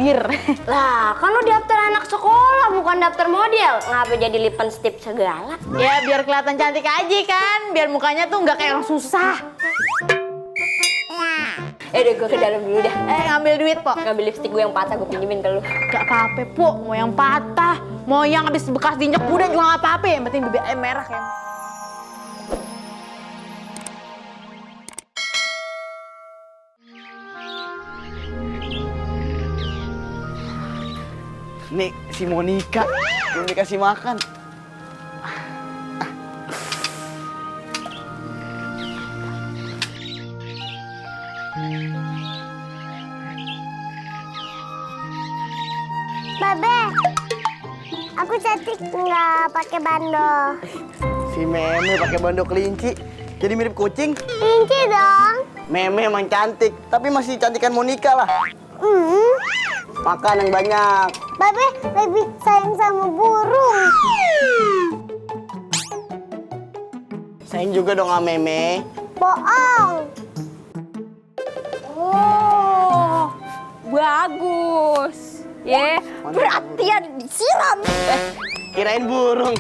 bibir. Lah, kan lo daftar anak sekolah, bukan daftar model. Ngapa jadi lipstick segala? Ya biar kelihatan cantik aja kan, biar mukanya tuh nggak kayak orang susah. Deh, gue ke dalam dulu dah. Ngambil duit, Po. Ngambil lipstick gue yang patah, gue pinjemin ke lu. Gak apa-apa, Po. Mau yang patah, mau yang habis bekas diinjek kuda juga gak apa-apa. Yang penting bibir merah ya. Nih, si Monica belum dikasih makan. Babe, aku cantik nggak pakai bando? Si Meme pakai bando kelinci, jadi mirip kucing. Kelinci dong. Meme emang cantik, tapi masih cantikan Monica lah. Makan yang banyak. Babe lebih sayang sama burung. Sayang juga dong sama Meme. Bohong. Oh, bagus. Perhatian disiram. Kirain burung.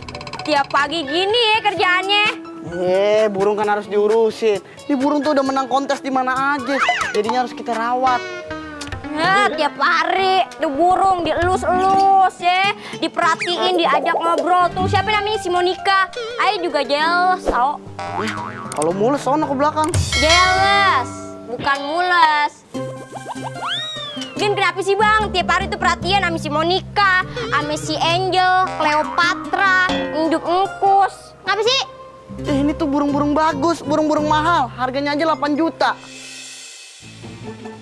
Tiap pagi gini ya kerjaannya. Burung kan harus diurusin. Ini burung tuh udah menang kontes di mana aja. Jadinya harus kita rawat. Nah, tiap hari tuh burung dielus-elus ya, diperhatiin, diajak ngobrol tuh. Siapa namanya si Monica? Ayo juga jealous, tau? Kalau mules sono ke belakang. Jealous, bukan mules. Gen, kenapa sih bang? Tiap hari tuh perhatian sama si Monica, sama si Angel, Cleopatra, Enduk Engkus. Ngapa sih? Ini tuh burung-burung bagus, burung-burung mahal. Harganya aja 8 juta.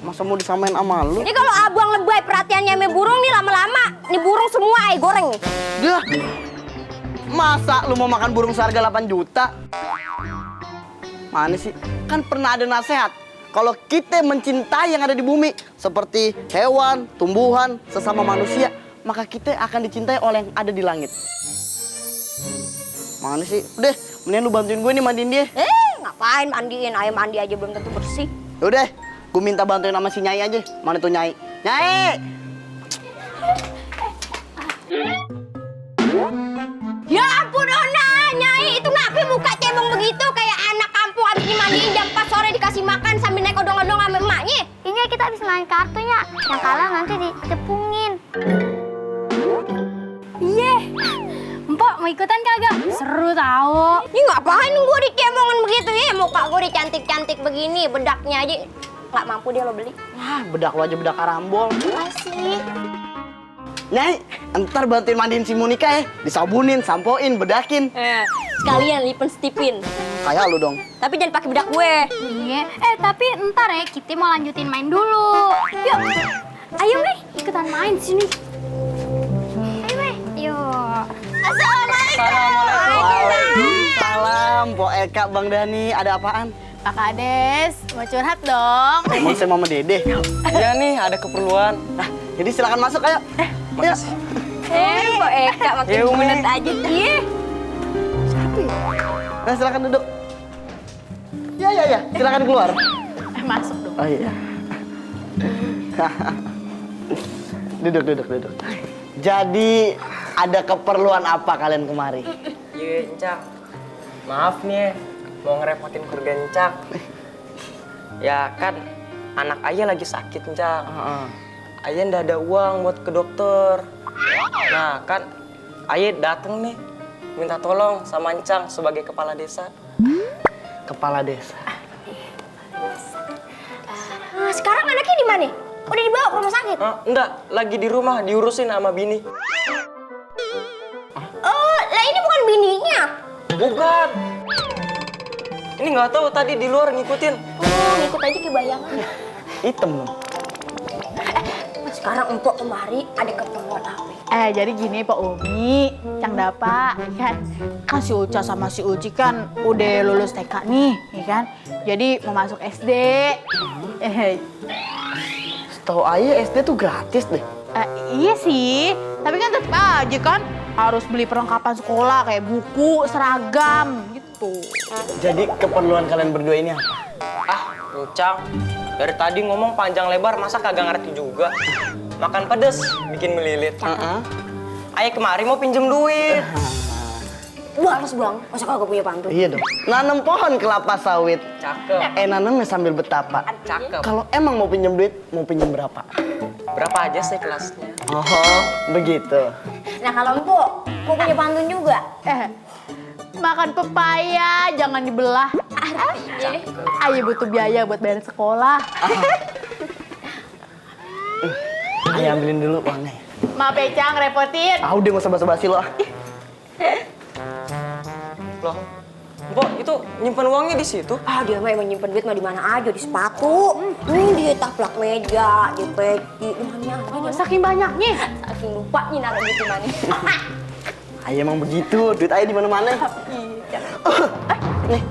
Masa mau disamain sama lu? Ini kalau abang lebay perhatiannya sama burung nih lama-lama, nih burung semua ay goreng nih. Dah. Masa lu mau makan burung seharga 8 juta? Mana sih? Kan pernah ada nasihat. Kalau kita mencintai yang ada di bumi, seperti hewan, tumbuhan, sesama manusia, maka kita akan dicintai oleh yang ada di langit. Mana sih? Udah, mendingan lu bantuin gue nih mandiin dia. Ngapain mandiin? Ayo mandi aja belum tentu bersih. Udah, gue minta bantuin sama si Nyai aja. Mana tuh Nyai? Nyai! Ya ampun Ona, Nyai itu ngapain muka cebong begitu kayak anak kampung habis dimandiin jam 4 sore dikasih makan sambil naik odong-odong sama emaknya. Ini kita habis main kartunya. Yang kalah nanti ditepungin. Iya. Empok mau ikutan kagak? Seru tau. Ini ngapain gue dicebongin begitu ya? Muka gue dicantik-cantik begini, bedaknya aja nggak mampu dia lo beli. Wah, bedak lo aja bedak karambol. Masih. Nyai, ntar bantuin mandiin si Monica ya. Disabunin, sampoin, bedakin. Sekalian lipstipin. Kayak lu dong. Tapi jangan pakai bedak gue. Iya. Tapi ntar ya kita mau lanjutin main dulu. Yuk. Ayo Mei, ikutan main sini. Ayo Mei. Yuk. Waalaikumsalam. Po Eka, Bang Dani, ada apaan? Pak Kades, mau curhat dong. Mau saya Mama Dede. Iya nih, ada keperluan. Nah, jadi silakan masuk ayo. Makasih. Kok Eka makin Ya, Umi. bulet aja sih. Nah, silakan duduk. Ya, silakan keluar. Masuk dong. Oh iya. Duduk. Jadi, ada keperluan apa kalian kemari? Iya, Encak. Maaf nih, mau ngerepotin keluarga Encak. Ya kan, anak ayah lagi sakit, Encak. Ayah ndak ada uang buat ke dokter. Nah, kan ayah dateng nih, minta tolong sama Encang sebagai kepala desa. Kepala desa. Nah, sekarang anaknya di mana? Udah dibawa ke rumah sakit? Enggak, lagi di rumah diurusin sama bini. Oh, lah ini bukan bininya. Bukan. Ini nggak tahu tadi di luar ngikutin. Oh, ngikut aja ke bayangan. Hitam dong. Sekarang empok kemari ada keperluan apa? Jadi gini Pak Umi, Cang Dapa, kan si Uca sama si Uci kan udah lulus TK nih, ya kan? Jadi mau masuk SD. Setahu ayah SD tuh gratis deh. Iya sih, tapi kan tetap aja kan harus beli perlengkapan sekolah kayak buku, seragam gitu. Jadi keperluan kalian berdua ini apa? Encang, dari tadi ngomong panjang lebar, masa kagak ngerti juga? makan pedes, bikin melilit. Heeh. Ayah kemari mau pinjem duit. Males bang, masa kagak punya pantun? Iya dong. Nanam pohon kelapa sawit. Cakep. Nanamnya sambil betapa. Cakep. Kalau emang mau pinjem duit, mau pinjem berapa? Berapa aja sih kelasnya? Oh, begitu. Nah kalau empuk, mau punya pantun juga? Makan pepaya jangan dibelah. Ayo butuh biaya buat bayar sekolah. Ayo ambilin dulu uangnya. Maaf ya Cang, repotin. Ah udah nggak usah basa-basi lo. Loh, Mbok itu nyimpan uangnya di situ? Ah dia mah emang nyimpen duit mah di mana aja, di sepatu, di taplak meja, di peci, di mana aja. Oh, saking banyaknya. Saking lupa nih naruh duit di mana. Ayo emang begitu, duit ayo di mana-mana. Nih.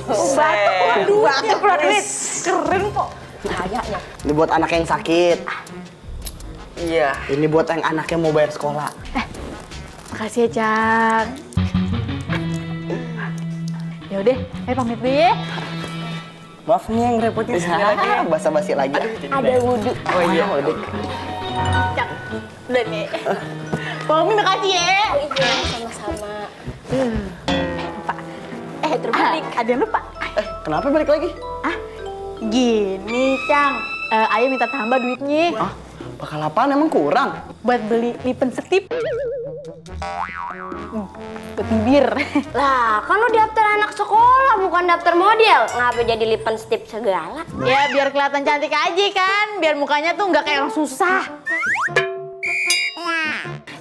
Batuk keluar duit. Keren kok. Kayaknya. Ini buat anak yang sakit. Iya. Ini buat yang anaknya mau bayar sekolah. Makasih ya Cang. Yaudah, ayo pamit dulu ya. Maaf nih yang repotin sekali lagi. Basa-basi lagi. Ada wudhu. Oh iya. udah. Cang, udah nih. Pami makasih ya. Oh iya, sama-sama. Lupa. Terbalik. Ada yang lupa. Kenapa balik lagi? Gini Cang, Ayah minta tambah duitnya. Bakal apaan emang kurang? Buat beli lipen setip. Buat bibir. Lah, kan lu daftar anak sekolah, bukan daftar model. Ngapa jadi lipen stip segala? Ya biar kelihatan cantik aja kan, biar mukanya tuh nggak kayak orang susah.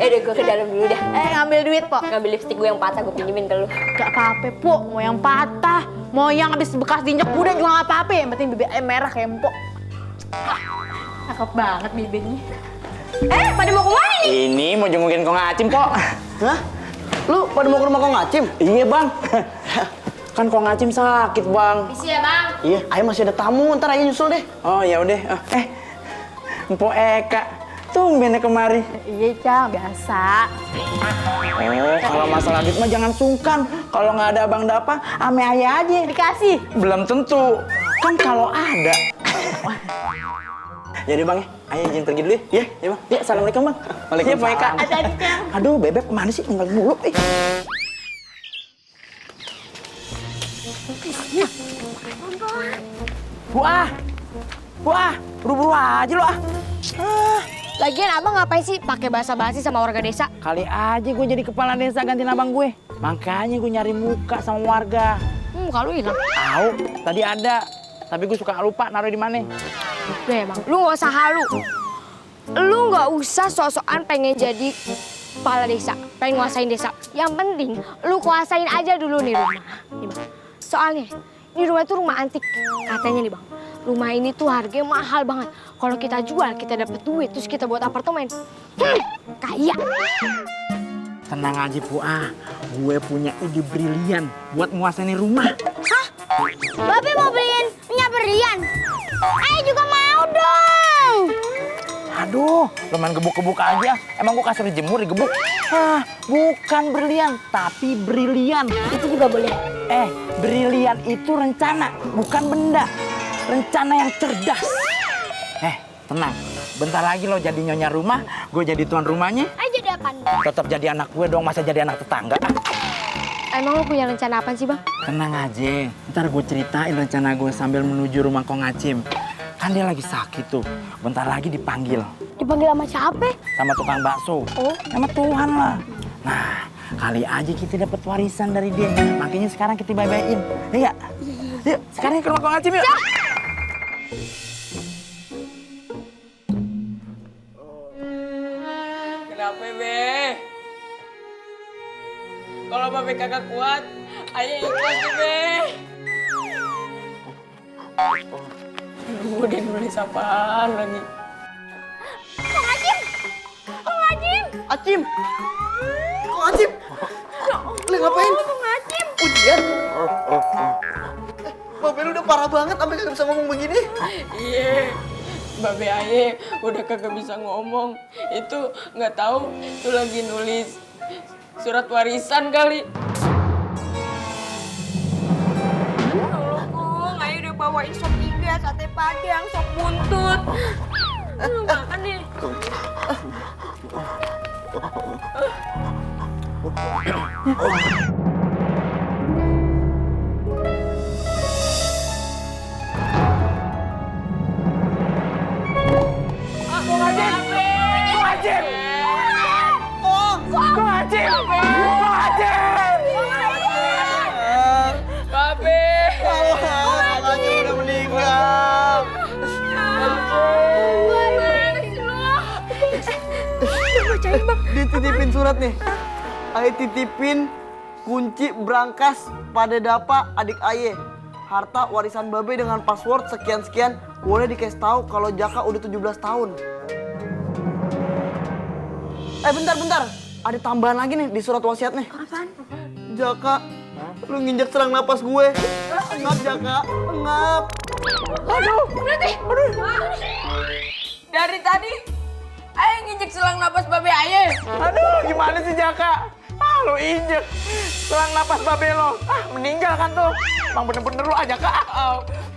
Udah gue ke dalam dulu dah. Ngambil duit, Po. Ngambil lipstick gue yang patah, gue pinjemin ke lu. Gak apa-apa, Po. Mau yang patah, mau yang habis bekas diinjek kuda juga gak apa-apa. Yang penting bibirnya merah kayak empok. Cakep banget bibirnya. Pada mau kemana nih? Ini mau jengukin Kong Acim, Pok. Hah? Lu pada mau ke rumah Kong Acim? Iya, Bang. Kan Kong Acim sakit, Bang. Misi ya bang. Iya, ayo masih ada tamu, ntar ayo nyusul deh. Oh, ya udah. Mpok Eka. Tumben kemari. Iya, Cang. Biasa. Oh, kalau masalah duit mah jangan sungkan. Kalau nggak ada Abang Dapa, ame ayah aja. Dikasih. Belum tentu. Kan kalau ada. Jadi Bang, ayo izin pergi dulu ya. Iya, Bang. Ya, assalamualaikum, Bang. Waalaikumsalam. Mpok Eka. Hati-hati, Cang. Aduh, Bebek kemana sih? Ninggalin mulu. Wah, buru-buru aja lo ah. Lagian abang ngapain sih pakai bahasa basi sama warga desa? Kali aja gue jadi kepala desa gantiin abang gue. Makanya gue nyari muka sama warga. Muka lu hilang. Tahu, tadi ada. Tapi gue suka lupa naruh di mana. Deh bang, lu nggak usah halu. Lu nggak usah sok-sokan pengen jadi kepala desa, pengen nguasain desa. Yang penting lu kuasain aja dulu nih rumah. Nih bang, soalnya ini rumah itu rumah antik. Katanya nih bang, rumah ini tuh harganya mahal banget. Kalau kita jual, kita dapat duit, terus kita buat apartemen. Kaya. Tenang aja Puah, gue punya ide brilian buat nguasain rumah. Hah? Babe mau beliin minyak berlian? Ayo juga mau dong. Aduh, lo main gebuk-gebuk aja. Emang gue kasih dijemur, digebuk? Bukan berlian, tapi brilian. Itu juga boleh. Brilian itu rencana, bukan benda. Rencana yang cerdas. Tenang. Bentar lagi lo jadi nyonya rumah, gue jadi tuan rumahnya. Ayo jadi apaan? Tetap jadi anak gue dong, masa jadi anak tetangga. Emang lu punya rencana apa sih bang? Tenang aja, ntar gue ceritain rencana gue sambil menuju rumah Kong Acim. Kan dia lagi sakit tuh, bentar lagi dipanggil. Dipanggil sama siapa? Sama tukang bakso. Oh. Sama Tuhan lah. Nah, kali aja kita dapat warisan dari dia. Makanya sekarang kita bye-byein. Iya. Yuk, sekarang ke rumah Kong Acim yuk. Kenapa, Be? Kalau Babe kagak kuat, ayah ikhlas nih, Be. Udah nulis apaan lagi? Acim! Kong Acim! Lu ngapain? Kong Acim. Ujian? Babe lu udah parah banget sampai kagak bisa ngomong begini. Iya, Babe Aye udah kagak bisa ngomong. Itu nggak tahu tuh lagi nulis surat warisan kali. Allah, Kong, Aye udah bawain sop iga, sate padang, sop buntut. Makan nih. Udah meninggal. Dititipin surat nih. Ayo titipin kunci brankas pada Dapa adik Aye. Harta warisan Babe dengan password sekian-sekian. Boleh dikasih tahu kalau Jaka udah 17 tahun. Bentar. Ada tambahan lagi nih di surat wasiat nih. Apaan? Jaka, lu nginjek serang napas gue. Engap Jaka, engap. Aduh, berarti. Dari tadi, Aye nginjek selang napas Babe Aye. Aduh, gimana sih Jaka? Lu injek selang napas Babe lo. Meninggal kan tuh. Emang bener-bener lu aja Kak.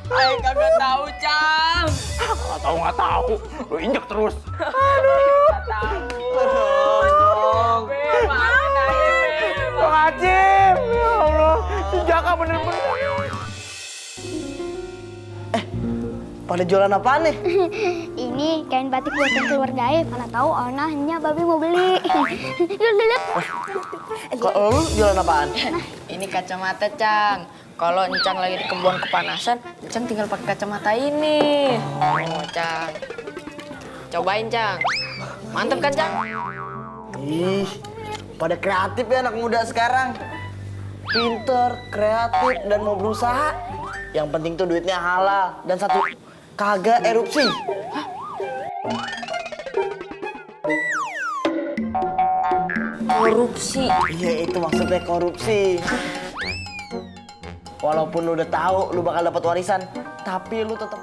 Aye kagak tahu, Cang. Nggak tahu. Lu injek terus. Bang Acim, ya Allah, si Jaka bener-bener. Pada jualan apaan nih? Ini kain batik buatan keluarga Aye. Mana tahu onahnya Babe mau beli. Yuk lihat. Kalau lu jualan apaan? Ini kacamata, Cang. Kalau Encang lagi di kebun kepanasan, Encang tinggal pakai kacamata ini. Oh, Cang. Cobain, Cang. Mantep kan, Cang? Ih, pada kreatif ya anak muda sekarang. Pinter, kreatif, dan mau berusaha. Yang penting tuh duitnya halal. Dan satu, kagak erupsi. Korupsi. Iya, itu maksudnya korupsi. Walaupun lu udah tahu lu bakal dapat warisan, tapi lu tetap